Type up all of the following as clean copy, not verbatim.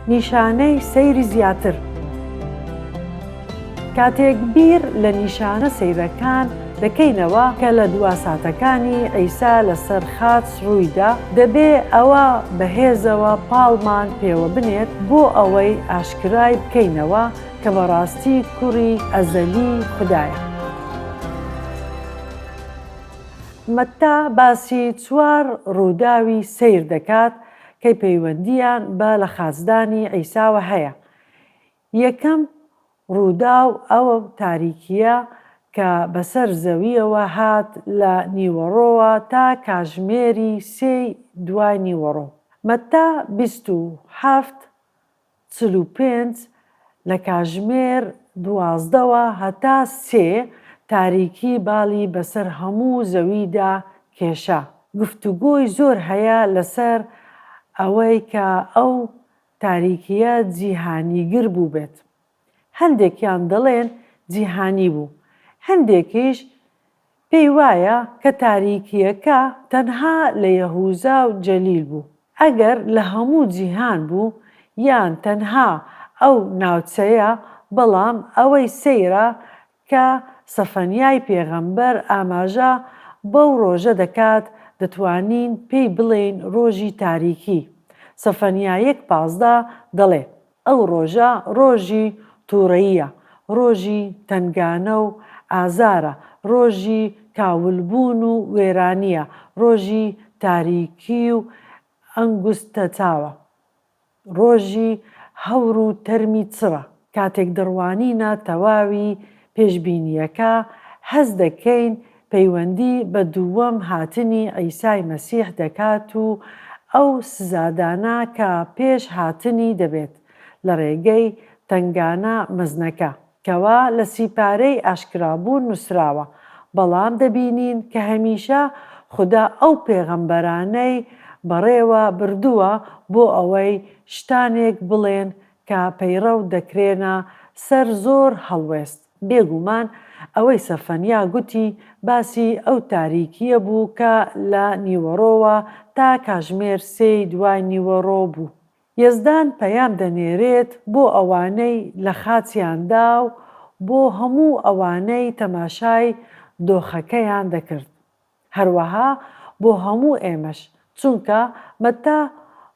نیشانەی سەیری زیاتر. کاتێک بیر لە نیشانە سەیرەکان دەکەینەوە کە لە دوا ساتەکانی عیسا لەسەر خاچ ڕوویدا، دەبێ ئەوە بە هێزەوە پاڵمان پێوە بنێت بۆ ئەوەی ئاشکرای بکەینەوە کە بەڕاستی کوڕی ئەزەلی خودایە. مەتا باسی چوار ڕووداوی سەیر دەکات کەی پەیوەندییان بە لەخاچدانی عیساوە هەیە. یەکەم ڕووداو ئەو تاریکییە کە بەسەر زەوییەوە هات لە نیوەڕۆوە تا کاژمێری سێی دوای نیوەڕۆ. مەتا 27، 45، لە کاژمێر دوازدەوە هەتا سێ تاریکی باڵی بەسەر هەموو زەویدا کێشا. گفتوگۆی زۆر هەیە لەسەر ئەوەی کە ئەو تاریکییە جیهانیگر بووبێت. هەندێکیان دەڵێن جیهانی بوو، هەندێکیش پێی وایە کە تاریکییەکە تەنها لە یەهوزا و جەلیل بوو. ئەگەر لە هەموو جیهان بوو یان تەنها ئەو ناوچەیە، بەڵام ئەوەی سەیرە کە سەفەنیای پێغەمبەر ئاماژە بەو ڕۆژە دەکات دەتوانین پێی بڵێین ڕۆژی تاریکی. سەفەنیا یەک 15 دەڵێ. ئەو ڕۆژە ڕۆژی تووڕەییە، ڕۆژی تەنگانە و ئازارە، ڕۆژی کاولبوون و وێرانییە، ڕۆژی تاریکی و ئەنگوستەچاوە. ڕۆژی هەور و تەرمی چڕە. کاتێک دەڕوانینە تەواوی پێشبینییەکە، هەست دەکەین پەیوەندی بە دووەم هاتنی عیسای مەسیح دەکات و ئەو سزادانە کە پێش هاتنی دەبێت لە ڕێگەی تەنگانە مەزنەکە. کەوا لە سیپارەی ئاشکرابوون نووسراوە، بەڵام دەبینین کە هەمیشە خودا ئەو پێغەمبەرانەی بەڕێوە بردووە بۆ ئەوەی شتانێک بڵێن کە پەیڕەو دەکرێنە سەر زۆر هەڵوێست. بێگومان ئەوەی سەفەنیا گوتی باسی ئەو تاریکییە بوو کە لە نیوەڕۆوە تا کاژمێر سێی دوای نیوەڕۆ بوو. یەزدان پەیام دەنێرێت بۆ ئەوانەی لە خاچیان دا و بۆ هەموو ئەوانەی تەماشای دۆخەکەیان دەکرد، هەروەها بۆ هەموو ئێمەش، چونکە مەتا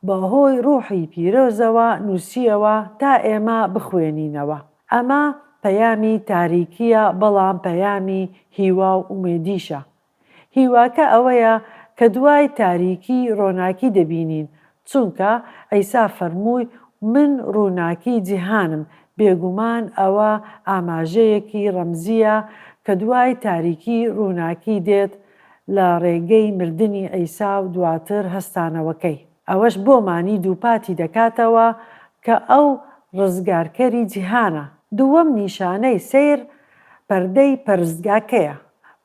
بەهۆی ڕووحی پیرۆزەوە نووسییەوە تا ئێمە بخوێنینەوە. ئەمە پەیامی تاریکییە، بەڵام پەیامی هیوا و ئومێدیشە. هیواکە ئەوەیە کە دوای تاریکی ڕۆناکی دەبینین، چونکە عیسا فەرمووی من ڕووناکی جیهانم، بێگومان ئەوە ئاماژەیەکی ڕەمزییە کە دوای تاریکی ڕووناکی دێت لە ڕێگەی مردنی عیسا و دواتر هەستانەوەکەی. ئەوەش بۆمانی دووپاتی دەکاتەوە کە ئەو ڕزگارکەری جیهانە. دووەم نیشانەی سەیر پەردەی پەرستگاکەیە.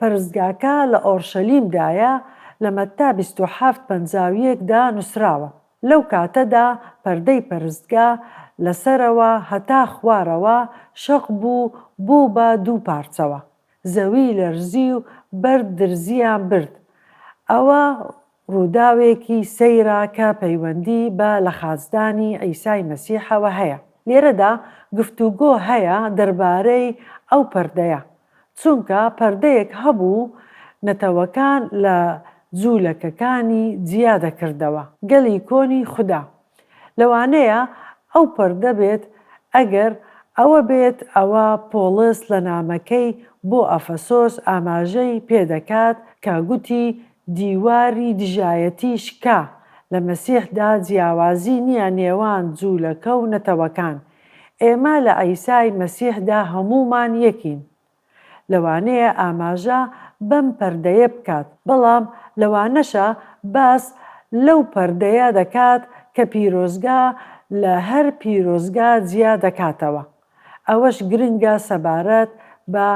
پەرستگاکە لە ئۆرشەلیمدایە، لە مەتتا 27 51 دا نووسراوە. لەو کاتەدا پەردەی پەرستگا لە سەرەوە هەتا خوارەوە شەق بوو بوو بە دوو پارچەوە. زەوی لەرزی و بەرد درزیان برد. ئەوە ڕووداوێکی سەیرە کە پەیوەندی بە لەخاچدانی عیسای مەسیحەوە هەیە. لێرەدا گفتوگۆ هەیە دەربارەی ئەو پەردەیە، چونکە پەردەیەک هەبوو نەتەوەکان لە جوولەکەکانی جیا دەکردەوە، گەلی کۆنی خودا. لەوانەیە ئەو پەردە بێت، ئەگەر ئەوە بێت ئەوە پۆڵس لە نامەکەی بۆ ئەفەسۆس ئاماژەی پێدەکات کە گوتی دیواری دژایەتی شکا، لە مەسیحدا جیاوازی نییە نێوان جوولەکە و نەتەوەکان. ئێمە لە عیسای مەسیحدا هەموومان یەکین. لەوانەیە ئاماژە بەم پەردەیە بکات، بەڵام لەوانەشە باس لەو پەردەیە دەکات کە پیرۆزگا لە هەر پیرۆزگا جیا دەکاتەوە. ئەوەش گرنگە سەبارەت بە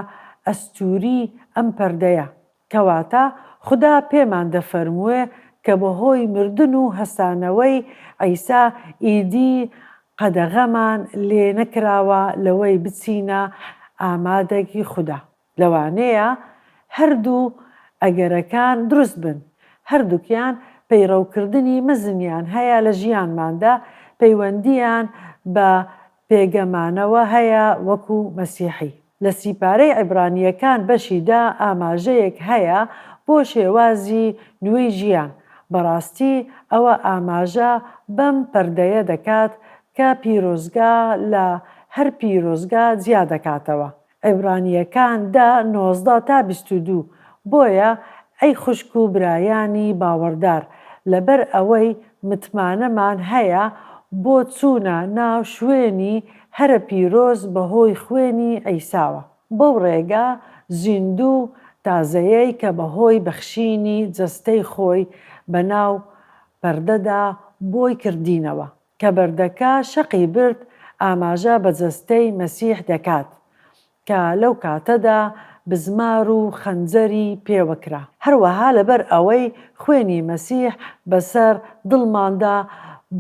ئەستووری ئەم پەردەیە. کەواتە خودا پێمان دەفەرموێ کە بەهۆی مردن و هەستانەوەی عیسا ئیدی قەدەغەمان لێ نەکراوە لەوەی بچینە ئامادەگی خودا. لەوانەیە هەردوو ئەگەرەکان دروست بن. هەردووکیان پەیڕەوکردنی مەزنیان هەیە لە ژیانماندا. پەیوەندییان بە پێگەمانەوە هەیە وەکو مەسیحی. لە سیپارەی عیبرانییەکان بەشی دا ئاماژەیەک هەیە بۆ شێوازی نوێی ژیان، بەڕاستی ئەوە ئاماژە بەم پەردەیە دەکات کە پیرۆزگا لە هەر پیرۆزگا جیا دەکاتەوە. عیبرانییەکان دە، 19 تا 22، بۆیە ئەی خوشک و برایانی باوەڕدار، لەبەر ئەوەی متمانەمان هەیە بۆ چوونە ناو شوێنی هەرە پیرۆز بەهۆی خوێنی عیساوە، بەو ڕێگا زیندوو و تازەیەی کە بەهۆی بەخشینی جەستەی خۆی بەناو پەردەدا بۆی کردینەوە. کە بەردەکە شەقی برد ئاماژە بە جەستەی مەسیح دەکات کە لەو کاتەدا بزمار و خەنجەری پێوە کرا. هەروەها لەبەر ئەوەی خوێنی مەسیح بەسەر دڵماندا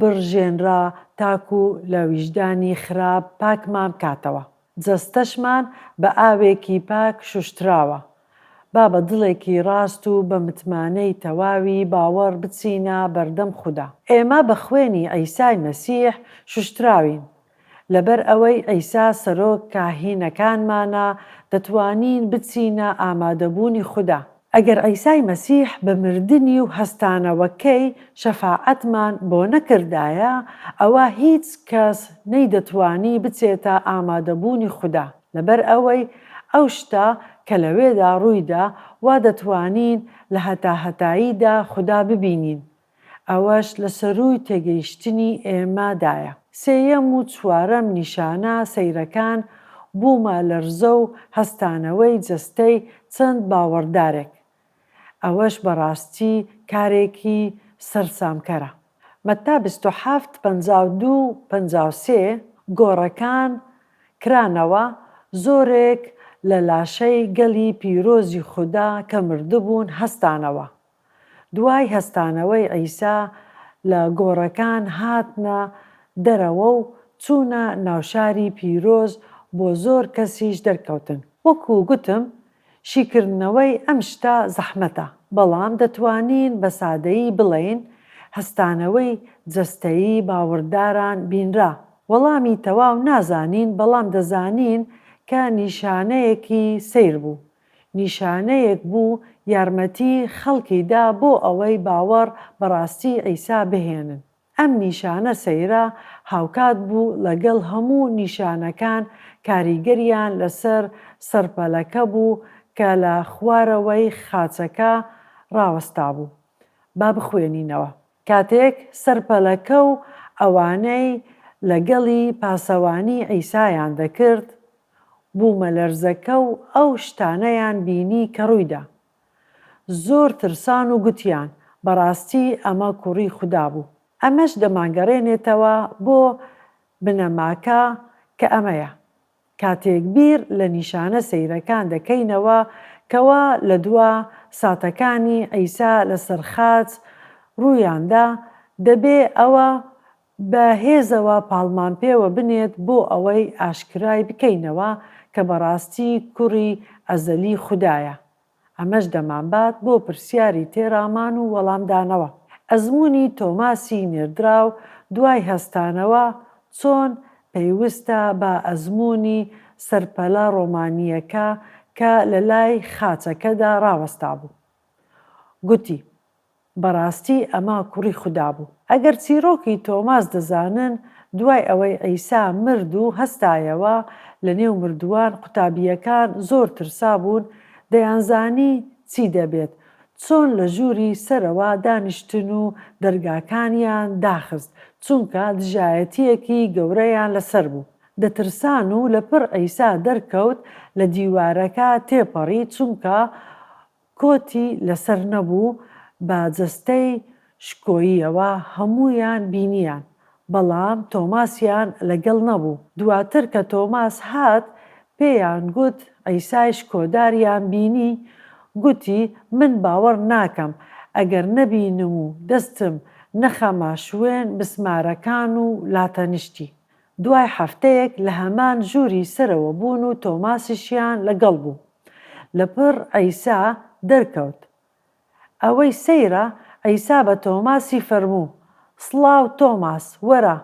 بڕژێنرا تاکو لە ویژدانی خراپ پاکمان بکاتەوە. جەستەشمان بە ئاوێکی پاک شوشتراوە. با بە دڵێکی ڕاست و بە متمانەی تەواوی باوەڕ بچینە بەردەم خودا. ئێمە بە خوێنی عیسای مەسیح شوشتراوین. لەبەر ئەوەی عیسا سەرۆک کاهینەکانمانە، دەتوانین بچینە ئامادەبوونی خودا. ئەگەر عیسای مەسیح بە مردنی و هەستانەوەکەی شەفاعەتمان بۆ نەکردایە، ئەوا هیچ کەس نەیدەتوانی بچێتە ئامادەبوونی خودا. لەبەر ئەوەی ئەو شتە کە لەوێدا ڕوویدا، وا دەتوانین لە هەتاهەتاییدا خودا ببینین. ئەوەش لە سەرووی تێگەیشتنی ئێمە دایە. سێیەم و چوارەم نیشانە سەیرەکان بوومە لەرزە و هەستانەوەی جەستەی چەند باوەڕدارێک. ئەوەش بەڕاستی کارێکی سەرسامکەرە. مەتا 27 52 53 گۆڕەکان کرانەوە، زۆرێک لە لاشەی گەلی پیرۆزی خودا کە مردبوون هەستانەوە. دوای هەستانەوەی عیسا لە گۆڕەکان هاتنە دەرەوە و چوونە ناوشاری پیرۆز بۆ زۆر کەسیش دەرکەوتن. وەکو گوتم شیکردنەوەی ئەم شتە زەحمەتە، بەڵام دەتوانین بە سادەیی بڵێین هەستانەوەی جەستەیی باوەڕداران بینرا. وەڵامی تەواو نازانین بەڵام دەزانین کە نیشانەیەکی سەیر بوو. نیشانەیەک بوو یارمەتی خەڵکی دا بۆ ئەوەی باوەڕ بە ڕاستی عیسا بهێنن. ئەم نیشانە سەیرە هاوکات بوو لەگەڵ هەموو نیشانەکان کاریگەریان لەسەر سەرپەلەکە بوو کە لە خوارەوەی خاچەکە ڕاوەستابوو. با بخوێنینەوە. کاتێک سەرپەلەکە و ئەوانەی لەگەڵی پاسەوانی عیسایان دەکرد، بوومەلەرزەکە و ئەو شتانەیان بینی کە ڕوویدا. زۆر ترسان و گوتیان، بەڕاستی ئەمە کوڕی خودا بوو. ئەمەش دەمانگەڕێنێتەوە بۆ بنەماکە کە ئەمەیە، کاتێک بیر لە نیشانە سەیرەکان دەکەینەوە کەوا لە دوا ساتەکانی عیسا لەسەر خاچ ڕوویاندا، دەبێ ئەوە بە هێزەوە پاڵمان پێوە بنێت بۆ ئەوەی ئاشکرای بکەینەوە کە بەڕاستی کوڕی ئەزەلی خودایە. ئەمەش دەمانبات بۆ پرسیاری تێڕامان و وەڵامدانەوە. ئەزموونی تۆماسی نێردراو دوای هەستانەوە چۆن پەیوستە بە ئەزموونی سەرپەلە ڕۆمانییەکە کە لەلای خاچەکەدا ڕاوەستابوو؟ گوتی. بەڕاستی ئەمە کوڕی خودا بوو. ئەگەر چیڕۆکی تۆماس دەزانن، دوای ئەوەی عیسا مرد و هەستایەوە لە نێو مردووان، قوتابییەکان زۆر ترسابوون، دەیانزانی چی دەبێت، چۆن لە ژووری سەرەوە دانیشتن و دەرگاکانیان داخست، چونکە دژایەتییەکی گەورەیان لەسەر بوو. دەترسان و لەپڕ عیسا دەرکەوت لە دیوارەکە تێپەڕی، چونکە کۆتی لەسەر نەبوو بە جەستەی شکۆییەوە هەموویان بینیان، بەڵام تۆماسیان لەگەڵ نەبوو. دواتر کە تۆماس هات پێیان گوت عیسای شکۆداریان بینی، گوتی من باوەڕ ناکەم ئەگەر نەبینم و دەستم نەخەمە شوێن بسمارەکان و لاتەنیشتی. دوای هەفتەیەک لە هەمان ژووری سەرەوە بوون و تۆماسیشیان لەگەڵ بوو. لەپڕ عیسا دەرکەوت. ئەوەی سەیرە عیسا بە تۆماسی فەرموو، سڵاو تۆماس، وەرە.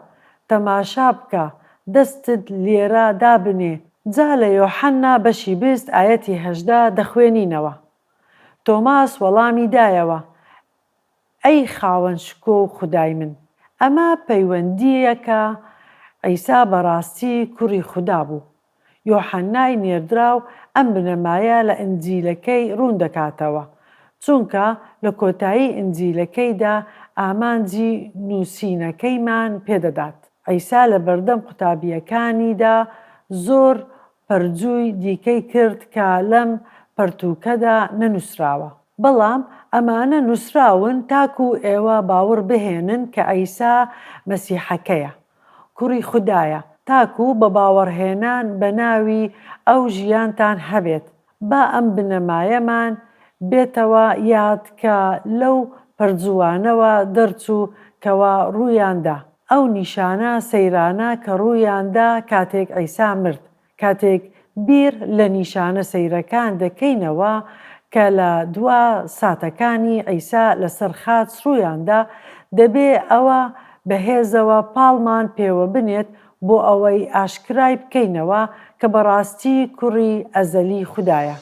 تەماشا بکە، دەستت لێرە دابنێ. جا لە یۆحەننا بەشی 20 ئایەتی 18 دەخوێنینەوە. تۆماس وەڵامی دایەوە، ئەی خاوەن شکۆ و خودای من. ئەمە پەیوەندییەکە عیسا بەڕاستی کوڕی خودا بوو. یۆحەننای نێردراو ئەم بنەمایە لە ئینجیلەکەی ڕوون دەکاتەوە، چونکە لە کۆتایی ئینجیلەکەیدا ئامانجی نووسینەکەیمان پێدەدات. عیسا لەبەردەم قوتابییەکانیدا زۆر پەرجووی دیکەی کرد کە لەم پەرتووکەدا نەنووسراوە. بەڵام ئەمانە نووسراون تاکو ئێوە باوڕ بهێنن کە عیسا مەسیحەکەیە، کوڕی خودایە، تاکو بە باوەڕهێنان بە ناوی ئەو ژیانتان هەبێت. با ئەم بنەمایەمان بێتەوە یاد کە لەو پەرجووانەوە دەرچوو کەوا ڕوویان دا. ئەو نیشانە سەیرانە کە ڕوویان دا کاتێک عیسا مرد. کاتێک بیر لە نیشانە سەیرەکان دەکەینەوە کە لە دوا ساتەکانی عیسا لەسەر خاچ ڕوویان دا، دەبێ ئەوە بە هێزەوە پاڵمان پێوە بنێت بۆ ئەوەی ئاشکرای بکەینەوە کە بەڕاستی کوڕی ئەزەلی خودایە.